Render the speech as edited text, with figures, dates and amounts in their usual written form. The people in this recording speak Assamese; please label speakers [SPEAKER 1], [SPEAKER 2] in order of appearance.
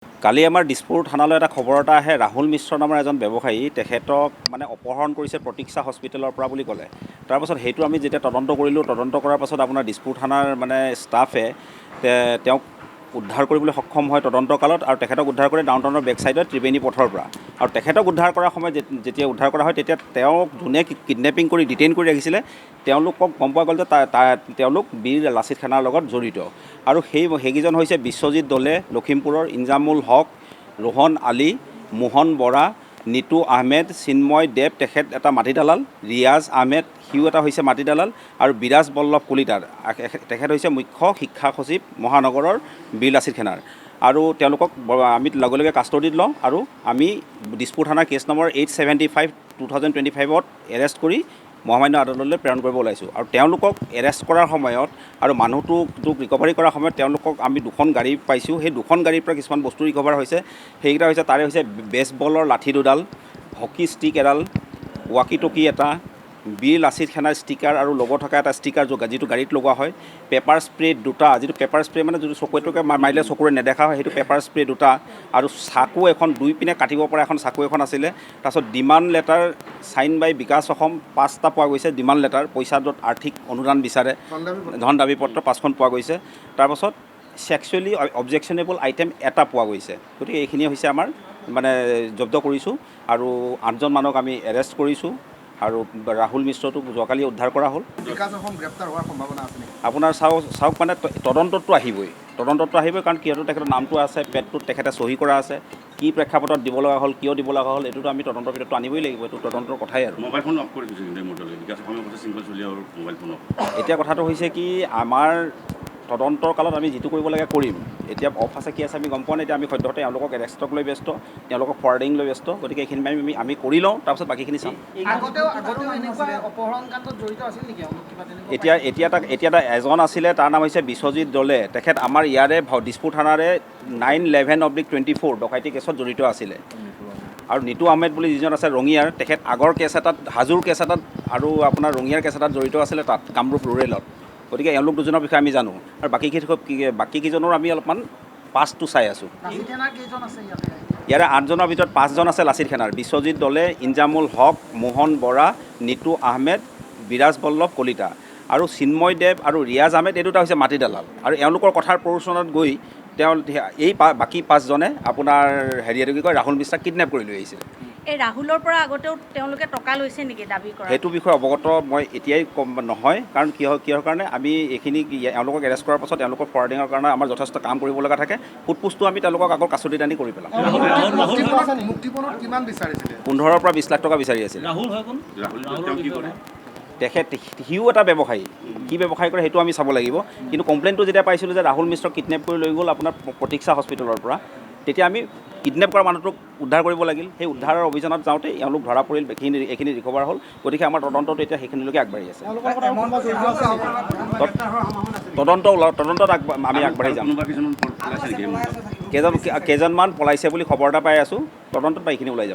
[SPEAKER 1] কালি আমাৰ দিছপুৰ থানালৈ এটা খবৰ এটা আহে, ৰাহুল মিশ্ৰ নামৰ এজন ব্যৱসায়ী, তেখেতক মানে অপহৰণ কৰিছে প্ৰতীক্ষা হস্পিটেলৰ পৰা বুলি ক'লে। তাৰপাছত সেইটো আমি যেতিয়া তদন্ত কৰিলোঁ, তদন্ত কৰাৰ পাছত আপোনাৰ দিছপুৰ থানাৰ মানে ষ্টাফে তেওঁক উদ্ধাৰ কৰিবলৈ সক্ষম হয় তদন্তকালত আৰু তেখেতক উদ্ধাৰ কৰে ডাউন টাউনৰ বেক ছাইডত ত্ৰিবেণী পথৰ পৰা। আৰু তেখেতক উদ্ধাৰ কৰাৰ সময়ত যেতিয়া উদ্ধাৰ কৰা হয়, তেতিয়া তেওঁক যোনে কিডনেপিং কৰি ডিটেইন কৰি ৰাখিছিলে, তেওঁলোকক গম পোৱা গ'ল যে তেওঁলোক বীৰ লাচিত সেনাৰ লগত জড়িত। আৰু সেইকেইজন হৈছে বিশ্বজিৎ দলে লখিমপুৰৰ, ইনজামুল হক, ৰোহন আলী, মোহন বৰা, নিতু আহমেদ, চিন্ময় দেৱ, তেখেত এটা মাটি দালাল, ৰিয়াজ আহমেদ, সিও এটা হৈছে মাটি দালাল আৰু বিৰাজ বল্লভ কলিতাৰ, তেখেত হৈছে মুখ্য শিক্ষা সচিব মহানগৰৰ বীৰ লাচিত সেনাৰ। আৰু তেওঁলোকক আমি লগে লগে কাষ্টডিত লওঁ আৰু আমি দিছপুৰ থানাৰ কেছ নম্বৰ 875/2025ত এৰেষ্ট কৰি মহামান্য আদালতলৈ প্ৰেৰণ কৰিব ওলাইছোঁ। আৰু তেওঁলোকক এৰেষ্ট কৰাৰ সময়ত আৰু মানুহটোক ৰিকভাৰী কৰাৰ সময়ত তেওঁলোকক আমি দুখন গাড়ী পাইছোঁ। সেই দুখন গাড়ীৰ পৰা কিছুমান বস্তু ৰিকভাৰ হৈছে। সেইকেইটা হৈছে, তাৰে হৈছে বেছবলৰ লাঠি দুডাল, হকী ষ্টিক এডাল, ৱাকি টকি এটা, বীৰ লাচিত সেনাৰ ষ্টিকাৰ আৰু লগত থকা এটা ষ্টিকাৰ, যিটো গাড়ীত লগোৱা হয়, পেপাৰ স্প্ৰে দুটা, যিটো পেপাৰ স্প্ৰে মানে যিটো চকুৱে টকুৱে মাৰিলে চকুৰে নেদেখা হয়, সেইটো পেপাৰ স্প্ৰে দুটা আৰু চাকু এখন, দুই পিনে কাটিব পৰা এখন চাকু এখন আছিলে। তাৰপাছত ডিমাণ্ড লেটাৰ চাইন বাই বিকাশ অসম পাঁচটা পোৱা গৈছে। ডিমাণ্ড লেটাৰ, পইচা য'ত আৰ্থিক অনুদান বিচাৰে, ধন দাবী পত্ৰ পাঁচখন পোৱা গৈছে। তাৰপাছত ছেক্সুৱেলি অবজেকশ্যনেবল আইটেম এটা পোৱা গৈছে। গতিকে এইখিনি হৈছে আমাৰ মানে জব্দ কৰিছোঁ আৰু আঠজন মানুহক আমি এৰেষ্ট কৰিছোঁ আৰু ৰাহুল মিশ্ৰটোক যোৱাকালি উদ্ধাৰ কৰা হ'ল।
[SPEAKER 2] বিকাশ অসম গ্ৰেপ্তাৰ হোৱাৰ সম্ভাৱনা আছে নেকি?
[SPEAKER 1] আপোনাৰ চাওক চাওক, মানে তদন্তটো আহিবই, তদন্তটো আহিবই। কাৰণ কিয়নো তেখেতৰ নামটো আছে, পেডটোত তেখেতে চহী কৰা আছে। কি প্ৰেক্ষাপটত দিব লগা হ'ল, কিয় দিব লগা হ'ল, এইটোতো আমি তদন্তৰ ভিতৰতো আনিবই লাগিব। এইটো তদন্তৰ কথাই আৰু।
[SPEAKER 3] মোবাইল ফোন অফ কৰি দিছে কিন্তু এই মুহূৰ্তলৈ বিকাশ অসমে কৈছে শৃংখল চলিহাৰ মোবাইল ফোন অফ।
[SPEAKER 1] এতিয়া কথাটো হৈছে কি, আমাৰ তদন্তৰ কালত আমি যিটো কৰিব লাগে কৰিম। এতিয়া অফ আছে কি আছে আমি গম পোৱা নাই। এতিয়া আমি সদ্যহতে এওঁলোকক এৰেষ্টক লৈ ব্যস্ত, তেওঁলোকক ফৰৱাৰ্ডিং লৈ ব্যস্ত। গতিকে এইখিনি আমি কৰি লওঁ, তাৰপিছত বাকীখিনি চাম।
[SPEAKER 4] আগতেও এনেকুৱা অপহৰণ কাণ্ডত জড়িত আছিল নেকি এওঁলোক, কিবা তেনেকুৱা?
[SPEAKER 1] এতিয়া এটা এজন আছিলে, তাৰ নাম হৈছে বিশ্বজিৎ দলে। তেখেত আমাৰ ইয়াৰে দিছপুৰ থানাৰে 911/24 ডকাইতি কেছত জড়িত আছিলে। আৰু নিতু আহমেদ বুলি যিজন আছে ৰঙিয়াৰ, তেখেত আগৰ কেছ এটাত, হাজোৰ কেছ এটাত আৰু আপোনাৰ ৰঙিয়াৰ কেছ এটাত জড়িত আছিলে তাত কামৰূপ ৰুৰেলত। গতিকে এওঁলোক দুজনৰ বিষয়ে আমি জানো আৰু বাকী কেইজনৰ আমি অলপমান পাছটো চাই আছোঁ।
[SPEAKER 4] লাচিত সেনাৰ কেইজন আছে ইয়াতে?
[SPEAKER 1] ইয়াৰে আঠজনৰ ভিতৰত পাঁচজন আছে লাচিত সেনাৰ: বিশ্বজিৎ দলে, ইনজামুল হক, মোহন বৰা, নিতু আহমেদ, বিৰাজ বল্লভ কলিতা আৰু চিন্ময় দেৱ আৰু ৰিয়াজ আহমেদ। এই দুটা হৈছে মাটি দালাল আৰু এওঁলোকৰ কথাৰ প্ৰৰোচনাত গৈ তেওঁ এই বাকী পাঁচজনে আপোনাৰ হেৰি, এইটো কি কয়, ৰাহুল মিশ্ৰাক কিডনেপ কৰি লৈ আহিছিল।
[SPEAKER 5] এই ৰাহুলৰ পৰা আগতেও তেওঁলোকে টকা লৈছে নেকি দাবী কৰা?
[SPEAKER 1] সেইটো বিষয়ে অৱগত মই এতিয়াই কম নহয়। কাৰণ কিহৰ কাৰণে আমি এইখিনি এওঁলোকক এৰেষ্ট কৰাৰ পাছত তেওঁলোকৰ ফৰৱাৰ্ডিঙৰ কাৰণে আমাৰ যথেষ্ট কাম কৰিব লগা থাকে। সোধপোছটো আমি তেওঁলোকক আগৰ কাছুটিত আনি কৰি পেলাম।
[SPEAKER 2] মুক্তিপণত কিমান বিচাৰিছিলে?
[SPEAKER 1] 15ৰ পৰা 20 লাখ টকা বিচাৰি আছিল।
[SPEAKER 6] ৰাহুল হয় কোন?
[SPEAKER 3] ৰাহুল, তেওঁ কি কৰে?
[SPEAKER 1] তেখেত সিও এটা ব্যৱসায়ী। কি ব্যৱসায় কৰে সেইটো আমি চাব লাগিব। কিন্তু কমপ্লেইনটো যেতিয়া পাইছিলোঁ যে ৰাহুল মিশ্ৰক কিডনেপ কৰি লৈ গ'ল আপোনাৰ প্ৰতীক্ষা হস্পিটেলৰ পৰা, তেতিয়া আমি কিডনেপ কৰা মানুহটোক উদ্ধাৰ কৰিব লাগিল। সেই উদ্ধাৰৰ অভিযানত যাওঁতে এওঁলোক ধৰা পৰিল, এইখিনি ৰিকভাৰ হ'ল। গতিকে আমাৰ তদন্তটো এতিয়া সেইখিনিলৈকে আগবাঢ়ি আছে। তদন্তত আমি আগবাঢ়ি যাম।
[SPEAKER 3] কোনোবা কিছুমান পলাইছে নেকি এই মুহূৰ্তত?
[SPEAKER 1] কেইজনমান পলাইছে বুলি খবৰ এটা পাই আছোঁ। তদন্তত বা এইখিনি ওলাই যাব।